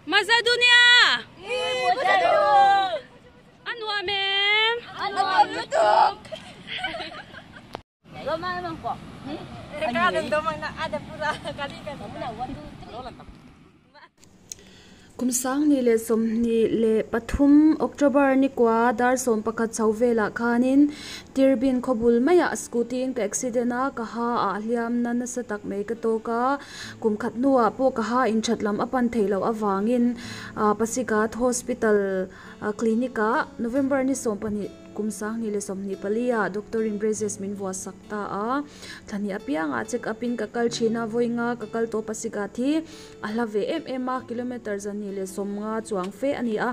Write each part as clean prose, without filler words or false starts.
Maza dunia! A nuam em? A nuam lutuk! Kum 2024 October ni kua dar 11 chho velah khanin Tirbin khawbul maiah scooty in ka accident a, ka ha ah hliam na nasa tak mai ka tawk a, kum khat hnuah pawh ka ha inthat lam a pan theih loh avangin Pasighat Hospital Clinic ah November ni 12 kum 2024 ah doctor in braces min vuah sak ta a, thla hnih apiangah check up in ka kal thin a, vawi nga ka kal tawh Pasighat hi. A hla ve em em a, kilometre 250 chuang fe a ni a,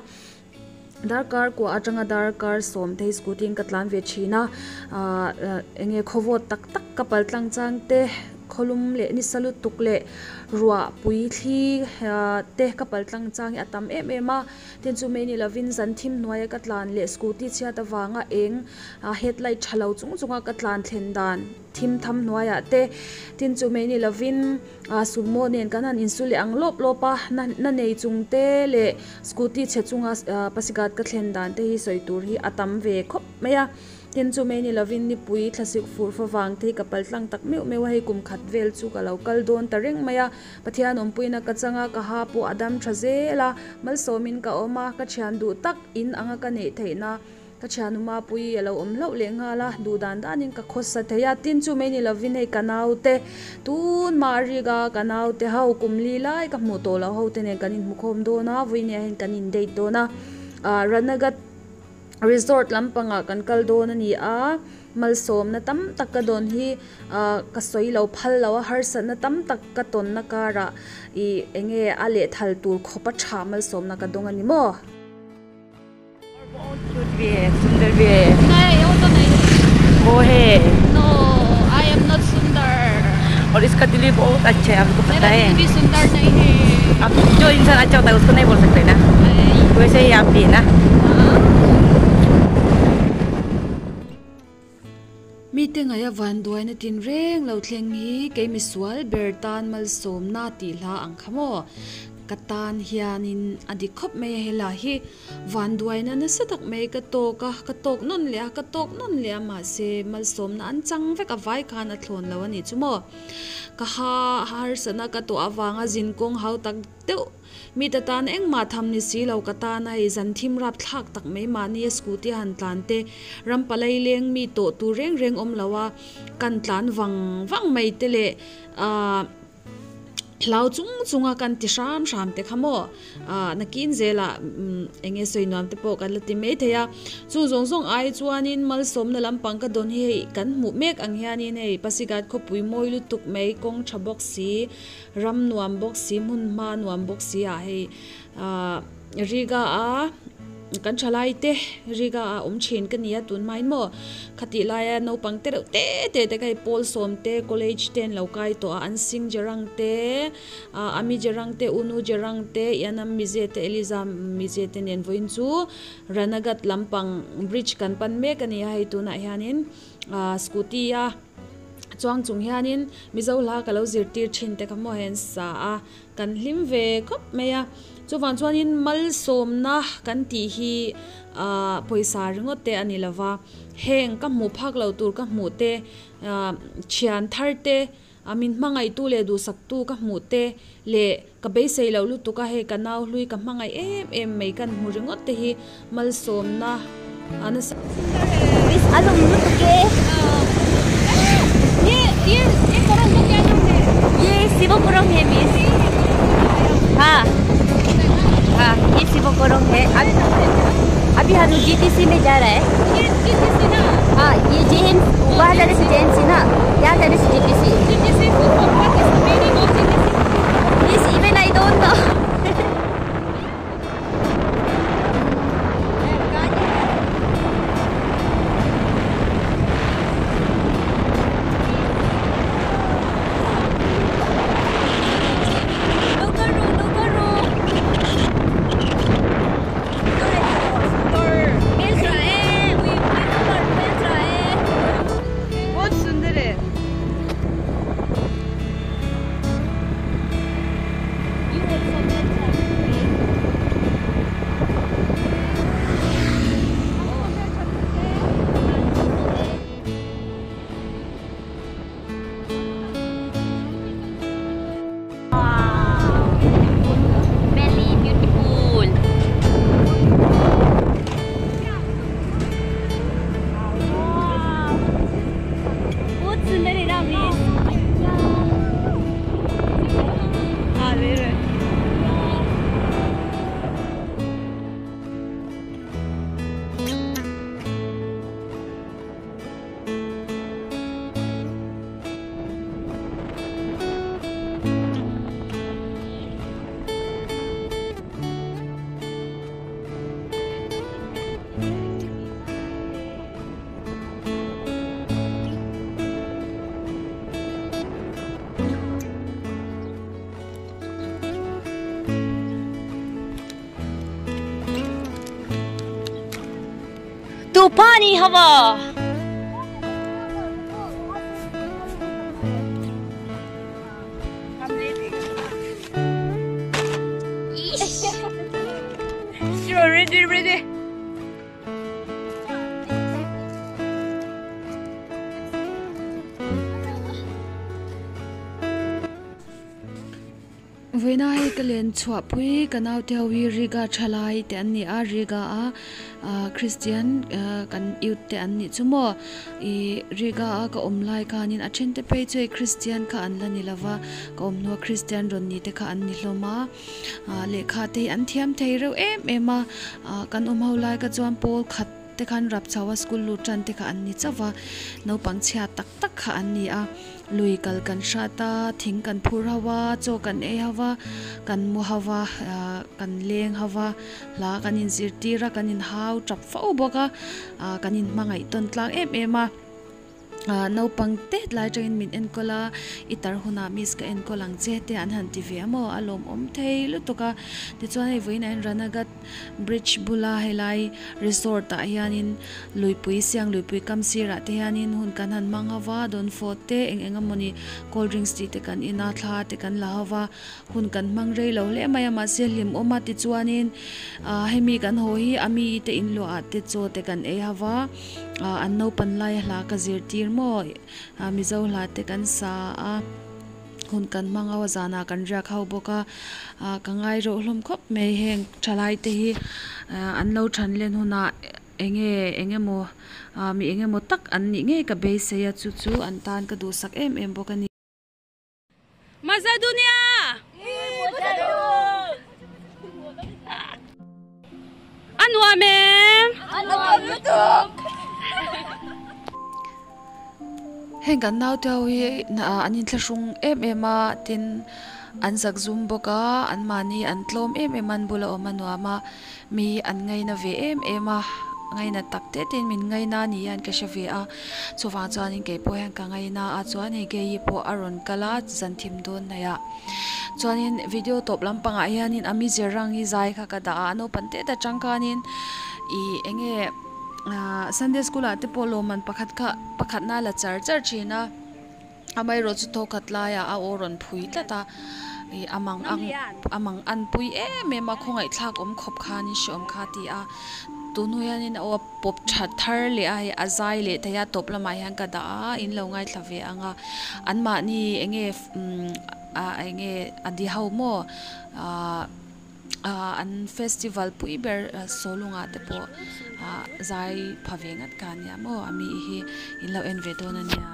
darkar kua atanga darkar 10 te hi scooty in ka tlan ve thin a, ahh eng nge khawvawt tak tak ka pal tlang chang te, khawlum leh nisa lutuk leh ruah pui thli te ka pal tlang chang hi a tam em em a, tin chu mai ni lovin zan thim hnuaia ka tlan leh scooty chhiat avanga eng headlight tha lo chung chunga ka tlan thlen dan thim tham hnuaiah te, tin chu mai ni lovin. Ah sumo nen kan han insu leh ang lawp lawp a, na na nei chung te leh scooty chhe chunga ah pasigat ka thlen dan te hi sawi tur hi a tam ve khawp mai a, tin chu mai ni lovin nipui thlasik fur fa vang te hi ka pal tlang tak meuh meuh a, hei kum khat vel chu ka lo kal dawn ta reng mai a, Pathian awmpuina ka chang a, ka ha pawh a dam tha zel a, malsawmin ka awm a, ka thian duh tak in anga ka neih theihna. Ka thianu Mapuii a lo awm hlauh leh nghal a, duh dan danin ka khawsa thei a, tin chu mai ni lovin hei ka naute tun mah rik a, ka naute ho kum li lai ka hmuh tawh loh ho te nen kan inhmukhawm dawn a, vawiin ah hian kan in date dawn a, ah Ranagat resort lampangah kan kal dawn a ni a, malsawmna tam tak ka dawn hi ah ka sawi lo phal lo a, harsatna tam tak ka tawnna karah ih eng nge a lehthal tur khawpa tha malsawmna ka dawng a ni maw? और बहुत क्यूट भी है, सुंदर भी है। नहीं, वो तो नहीं। वो है। No, I am not सुंदर। और इसका दिल भी बहुत अच्छा है, आपको पता मेरा है। दिल भी सुंदर नहीं है। आप जो इंसान अच्छा होता है उसको नहीं बोल सकते ना, वैसे ही आप भी है ना। Mite ngaia vanduaina tin reng lo thleng hi kei misual ber tan malsawmna tih hla ang kha maw? Ka tan hianin a dik khawp mai a helai hi vanduaina nasa tak mai ka tawk a, ka tawk nawn leh a, ka tawk nawn leh a mahse malsawmna an chang vek a vai khan a thlawn lo a nih chu maw? Ka ha harsatna ka tawh avanga zinkawng hau tak deuh Mi ta tan engmah tham ni si lo ka tan a hei zan thim rap thlak tak mai mahni a scooty a han tlan te ram palai leng mi tawh tur reng reng awm lo a kan tlan vang vang mai te leh ahh hlau chung chung a kan ti hram hram te kha maw ahh nakin zelah eng nge sawi nuam te pawh kan la ti mai thei a chu zawng zawng ai chuanin malsawmna lampang ka dawn hi hei kan hmuh mek ang hianin hei Pasighat khawpui mawi lutuk mai kawng tha bawk si. Ram nuam bawk si, hmun hma nuam bawk si ah hei ah Riga a kan thalai te Riga ah awm thin ka ni a tun hmain maw khatih laia naupang te reuh te te te kha hei pawl sawm te college te an lo kai tawh a an sing jerang te ah ami jerang te unu jerang te Ianam mize te Eliza mize te nen vawiin chu Ranagat lampang bridge kan pan mek a ni a hei tunah hianin ah scooty a. Chuang chung hianin Mizo hla ka lo zirtir thin te kha maw hei an sa a, kan hlim ve khawp mai a. Chuvang chuanin malsawmna kan tih hi ah pawisa ringawt te a ni lo va, heng ka hmuh phak loh tur ka hmuh te, ah thian thar te, ah min hmangaihtu leh duhsaktu ka hmuh te leh ka beisei loh lutuk a hei ka nau hlui ka hmangaih em em mai kan hmu ringawt te hi malsawmna a nasa Miss a lawm lutuk e. Ye ye ye korong ko kya naam hai? Ye Sivo korong hai miss. Ha ha ये शिवो korong है। अभी हम GTC में जा रहा है। ये GTC ना? हाँ ये जेएन वहाँ जाने से जेएनसी ना, यहाँ जाने से GTC. GTC what is the meaning of GTC? Miss even I don't know. बहुत सुंदर है। तूफानी हवा। Ready, ready. Vawiina hei ka len chhuahpui ka naute ho hi Riga thalai te an ni a, Riga a Christian kan youth te an nih chu maw ih Riga a ka awm lai khanin a then te phei chu hei Christian kha an la ni lova ka awm hnua Christian rawn ni te kha an ni hlawm a. Lehkha te hi an thiam thei reuh em em a, kan awm ho lai kha chuan pawl khat te khan rap chho a school lut tan te kha an ni chauh va, naupang chhia tak tak kha an ni a, lui kal kan hrat a, thing kan phur ho a, chaw kan ei ho va, kan mu ho va, kan leng ho va, hla kan inzirtir a, kan inhau tap fo bawk a, kan inhmangaih tawn tlang em em a. Naupang tet lai atangin min enkawl a, i tar hunah miss ka enkawl ang che te an han ti ve a maw, a lawmawm thei lutuk a. Tichuan hei vawiinah hian Ranaghat Bridge bula helai resort ah hianin luipui siang luipui kam sirah te hianin hun kan han hmang ho va, dawnfawh te eng eng emawni cold drinks tih te kan in a, thla te kan la ho va, hun kan hmang rei lo hle mai a mahse hlimawm a tichuanin hemi kan haw hi a mi te inluah ah te chaw te kan ei ho va. Ah an naupan laia hla ka zirtir maw ah mizo hla te kan sa a hun kan hmang ho a zanah kan riak ho bawk a ah ka ngai reuh hlawm khawp mai heng thalai te hi ah an lo than len hunah eng nge eng emaw ah mi eng emaw tak an nih ngei ka beisei a chu chu an tan ka duhsak em em bawk a ni. Maza dunia! A nuam em? A nuam lutuk! Heng kan naute ho hi an inthlahrung em em a, tin an zak zum bawk a, anmahni an tlawm em em a, an bula awm a nuam a, Mi an ngaina ve em em a, ngaina tak te tein min ngaina ni hian ka hre ve a, chuvang chuanin kei pawh hian ka ngaina a, chuan hei Gay-i pawh a rawn kal a zan thim dawn hnaih ah. Chuanin video tawp lampangah hianin a mizir rang hi zai kha ka dah a, a naupang te ta chang khanin ih eng nge ah Sunday school ah te pawh lawmman pakhat kha pakhatna a la char char thin a. Amaherawhchu thawkhat laiah a aw rawn phui tlat a, ih a mang ang a mang an pui em em a, khawngaihthlak awm khawp khanin hreawm kha a ti a, tun hnu hianin a aw a pawp tha thar leh a, hei a zai leh thei a, tawp lamah hian ka dah a, in lo ngaithla ve ang a, anmahni eng nge ah eng nge a di ho maw ah. ah an festival pui ber sawlungah te pawh ah zai pha ve ngat ka nia maw a mi hi in lo en ve dawn a nia.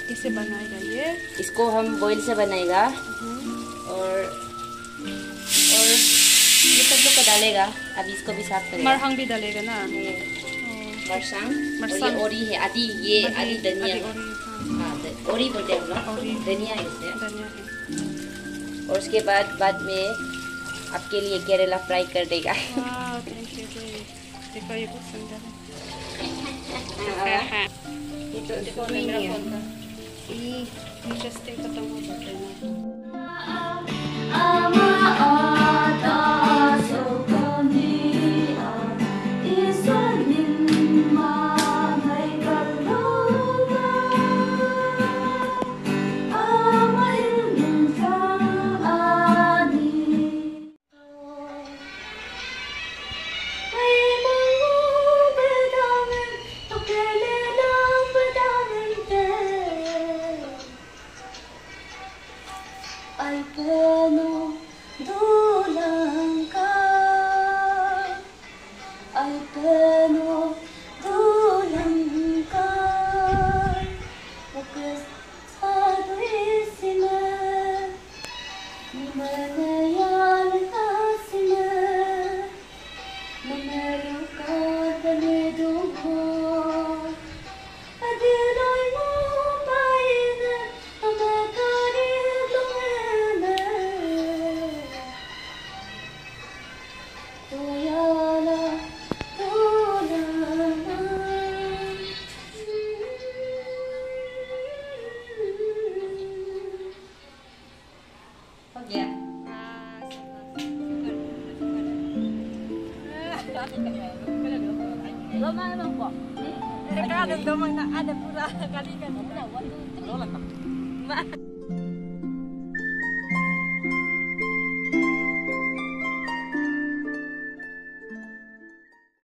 कैसे बनाएगा ये? इसको हम बॉईल से बनाएगा और और ये सब लोग को डालेगा। अब इसको भी साफ करेगा। मरहंग भी डालेगा ना? मरसंग मरसंग ओरी है, आदि ये आदि धनिया, हाँ ओरी बोलते हैं हम लोग, धनिया है इसमें, धनिया है। और उसके बाद बाद में आपके लिए केरला फ्राई कर देगा। Thank you. देखो ये बहुत सुंदर है। ये तो देखो मेरा फोन का इंटरेस्टिंग खत्म हो जाता है ना। Ada pura kali kan.